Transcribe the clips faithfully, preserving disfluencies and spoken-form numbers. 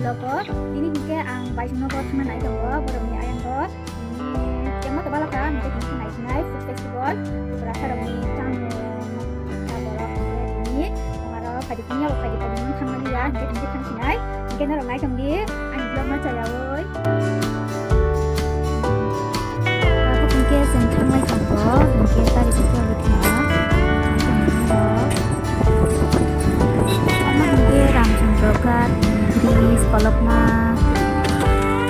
Tini hinkhe ang baisongno bo thangna nai tongo, borokni ayang bo. Tini tengma to balakha, hinkhe tini khe naisinai food festival, Tiprasa rokni chamung, ta borok hinkhe tini aro phaidi tini abo phaidi phaidi mung thangmani ya, hinkhe tini khe thangsinai, hinkhe norok nai tongdi, ani vlog no chayaui. Tabuk hinkhe chwng thanglai tongo, hinkhe gari khe tei wngkha. Omo hinkhe Ramchandra Ghat bridge kolokma.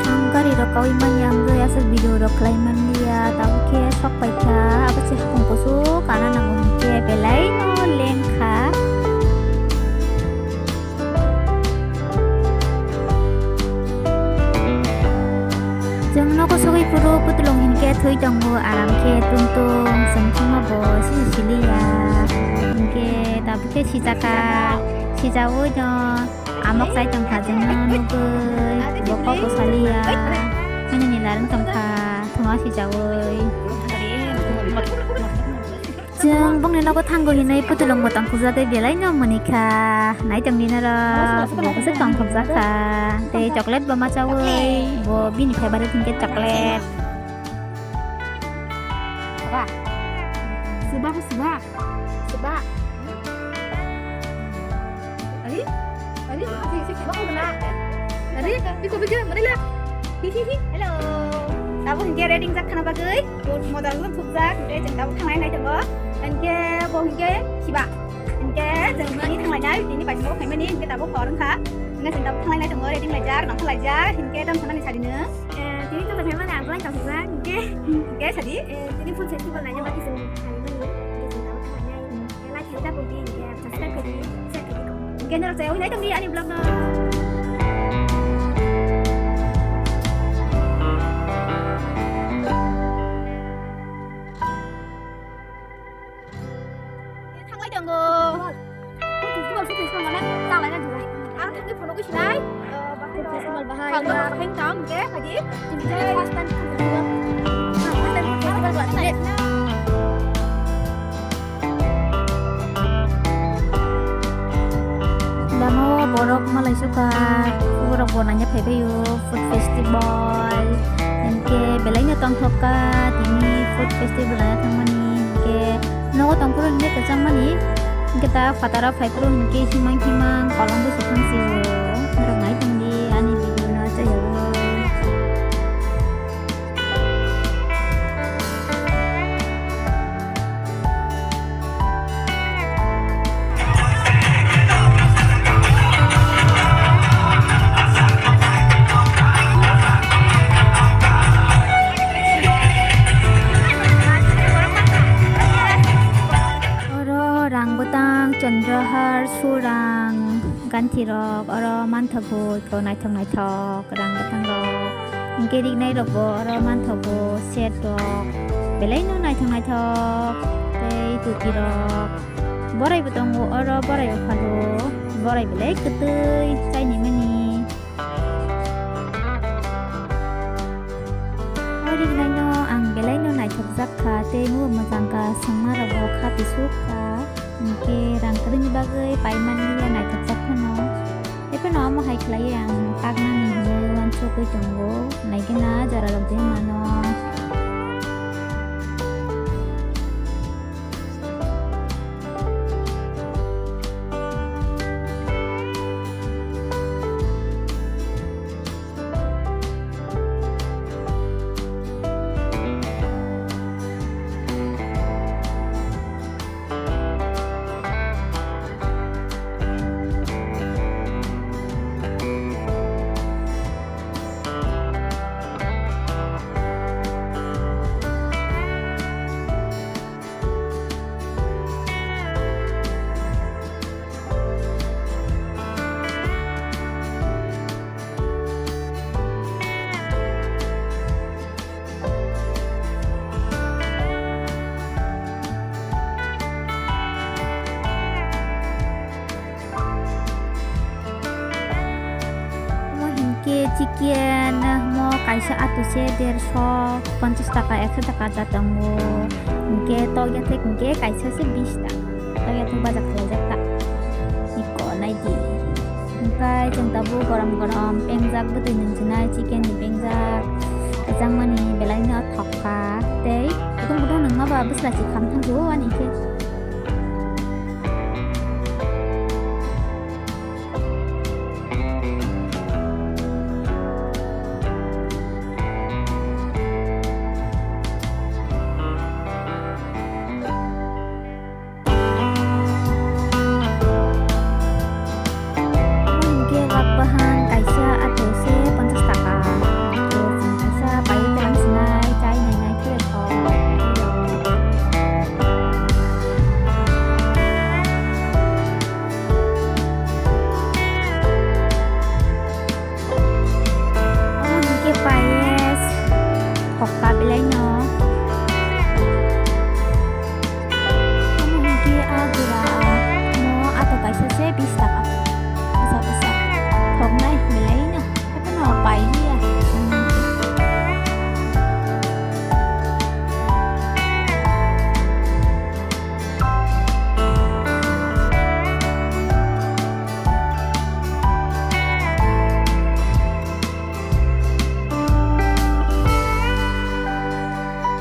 Ang gari rok kaui manya, ang gari aswk video rok khlai manliya, tabuk khe sok paikha, abo se hapung kusu kana nango hinkhe belai no lengkha. Chwng nogo sogwi phuru putulung hinkhe thwi tongo, aram khe tung tung, chwng thwngma bo sisi siliya. Hinkhe tabuk khe sijakha, sijaui no amok chai tongkha, chwngno nugwi bokhok bo saliya. Nini ni larwng tongkha, thwngma sijaui. Chwng bongni nogo thango hinwi putulung bo tongthokjagwi belai no mwnwi kha. Nai tongdi norok, bo khe tongthokjak kha. Tei chocolate bo ma chaui, bo bini favorite hinkhe chocolate. Ba. Seba, seba. Seba. Ari, ari, si, si, si, bako na. Ari, iko bigya, mari la. Hi, hi, hi. Hello. Tabuk hinkhe ready jak khana bagwi. Moda rok thukjak, hinkhe chwng tabuk thanglai nai tongo. Hinkhe bo hinkhe siba. Hinkhe chwng tini thanglai nai, tini paisano khaimani, hinkhe tabuk hor wngkha. Hinkhe chwng tabuk thanglai nai tongo, ready laijak, nongkhor laijak, hinkhe dam sanani sadi no. Eh, tini to khaimani ang bolai tongkha, hinkhe, hinkhe sadi. Eh, tini food festival naina bagwi chwng khaimani, hinkhe chwng tabuk thanglai nai. Like khaijak tongdi, hinkhe subscribe khaidi, share khaidi. Hinkhe norok chayui nai tongdi ani vlog no. Thanglai tongo. Food festival, food festival mane chalai na jora. Ang thangwi phunugwi sinai. Food festival bahai. Thangwi bahai thang, hinkhe khaidi. First time food festival. First time food festival bahai. Lama o borok malai sukha, borok bo naina phaibaio food festival. Hinkhe belai no tongthok kha tini food festival naina thangmani, hinkhe nogo tongphuru hinkhe kwchangmani, hinkhe ta phataro phaiphuru hinkhe himang himang kolom bwswk thang sio. Norok nai tongdi ani video no chayao. Oro rang bwtang, chandrahar, surang, ganthi rok oro manthogo, iko naithok naithok. Kwrang bwthangrok, hinkhe riknairokbo oro manthogo, set rok belaino naithok naithok, tei tutirok boraibo tongo oro, boraibo phano, borai belai kwtwi chainimani. O riknaino ang belaino naithokjak kha, tei mubo mwchang kha, swngmarokbo kha pisuk kha, hinkhe rang kwrwini bagwi paimani ya naithokjak phano. Tei phano omo hai khlaiwi ang taknani hinwi uansukwi tongo, naikhe na jorarok je mano. Omo hinkhe chicken mo kaisa atu se derso ponchash taka, ekso taka ja tongo. Hinkhe tokya thik hinkhe kaisa se bish taka. Tokya thik baja khlaijak ta. Iko naidi. Hwnkhe chwng tabuk gorom gorom pengjak bwtwi nwngjwnai chicken ni pengjak. Kwchangmani belai no thok kha. Tei kutung kutung nungma ba bwsla si kham thangkhu ani khe. Hwnkhe wak bahan kaisa athai se ponchas taka. Hwnkhe chwng kaisa pai tei ang sinai chai nai nai khe thok. Omo hwnkhe payas, hokka belai no. Omo hwnkhe a gura, mo ato kaisa se bish taka. Bwsa bwsa. Thoknai belai no. Haphano pai liya.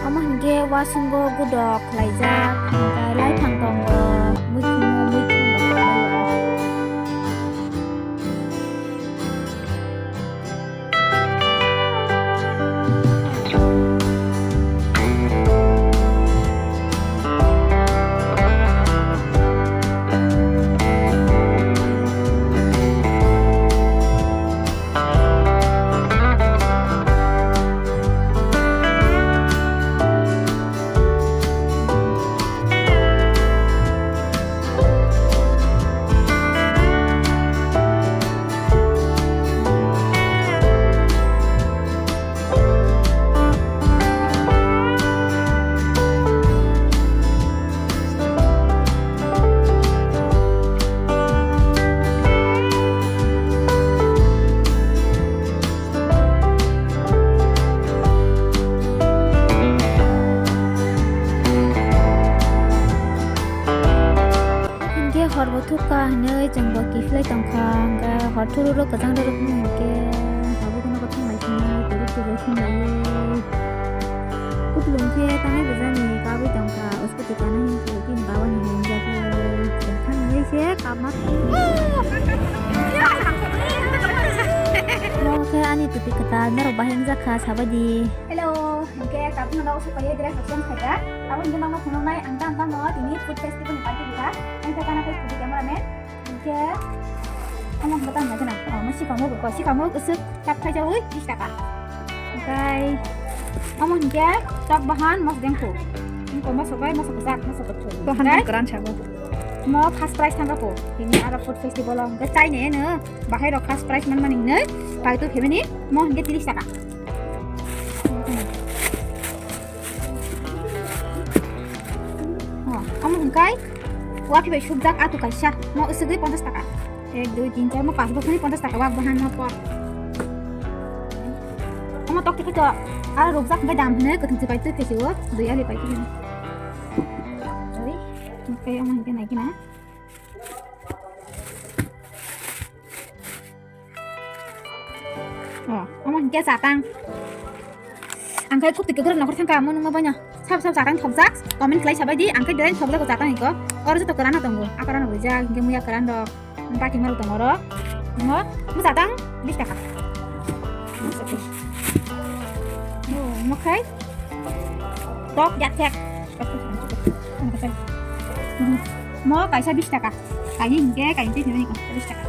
Omo hwnkhe wasungo gudok khlaijak, hwnkhe laithang tongo, muikhumu muikhum rok. Hwnkhe hor bo thukha hinwi chwng bo kiphilai tongkha, hwnkhe hor thuru rok kwchang rwrwk wngkhe tabuk no kwthang lai sinai kwrwk kwrwk hinlaiwi. Kuplung khe tanai bwjani kabwi tongkha, o scooty kana hinkhe bini baba ni hinjak thang hinwi se kabma. Mo khe ani tupi kwtal norok bahai wngjakha sabaidi. Hello, hwnkhe tabuk no nogo sokaiwi dress change khaikha. Abo hwnkhe nokno phunuknai ang tamo tamo tini food festival ni party kha. Ang khe kana khe studio cameraman. Hwnkhe omo hwnkhe tamo khena. Oh, mo sikamo ko, sikamo kwswk kap khaijaui bish taka. Hwnkhe omo hwnkhe chak bahan mosdengkho. Hwnkhe mosok bai mosok kwchak, mosok kwthwi. Bahan kwran sabo. Mo first prize thangkha po. Tini aro food festival o hwnkhe chaini eno bahai rok first prize manmani hwnwi paitu phemani mo hwnkhe tris taka. Oh, omo hwnkhe wapi bai sukjak atu kaisa. Mo usugwi ponchas taka. Ek, dui, tin, char, mo panch bokhorni ponchas taka wak bahan mo por. Omo tok tikhe to aro rukjak hwnkhe dam hwnwi kwthwng se pai twi phesio. Dui ali pai twi. Dui. Hwnkhe omo hwnkhe nai khena. Oh, omo hwnkhe chatang. Ang khai khuk twi kwrwng nokhor thangkha, omo nungma boino. Sab sab chatang thokjak, comment khlai sabai di, ang khai belai thokjago chatang iko. Oro joto kwrano tongo, a kwrano rijak, hwnkhe muya kwran rok, bati marok tongo oro. Omo, omo chatang bish taka. Omo khai tok yak yak. Mo kaisa bish taka. Kaini hwnkhe, kaini twi phimani ko bish taka.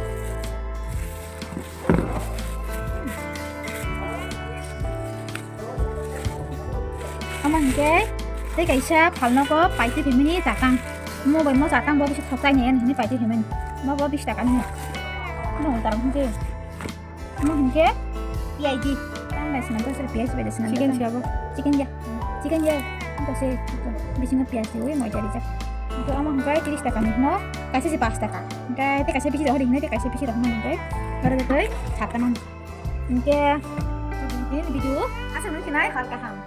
Omo hwnkhe tei kaisa phalnogo paitwi phimani chatang. Mo bai mo chatang bo kisa thokjai ni ani hwnwi paitwi phimani. Mo bo bish taka ni. Mo tarang hwnkhe. Omo hwnkhe P I D. Tang bai swnam, tang swnam, P I D bai swnam. Chicken siya bo? Chicken ya. Chicken ya. Tang se bisingo piyaj riwi moida rijak. Hwnkhe omo hwnkhe tris taka ni no, kaisa se pash taka. Hwnkhe tei kaisa bisi rohor hwnkhe tei kaisa bisi rohor hwnkhe. Bara tei sat taka nang. Hwnkhe video aswk nung khinai hal kaham.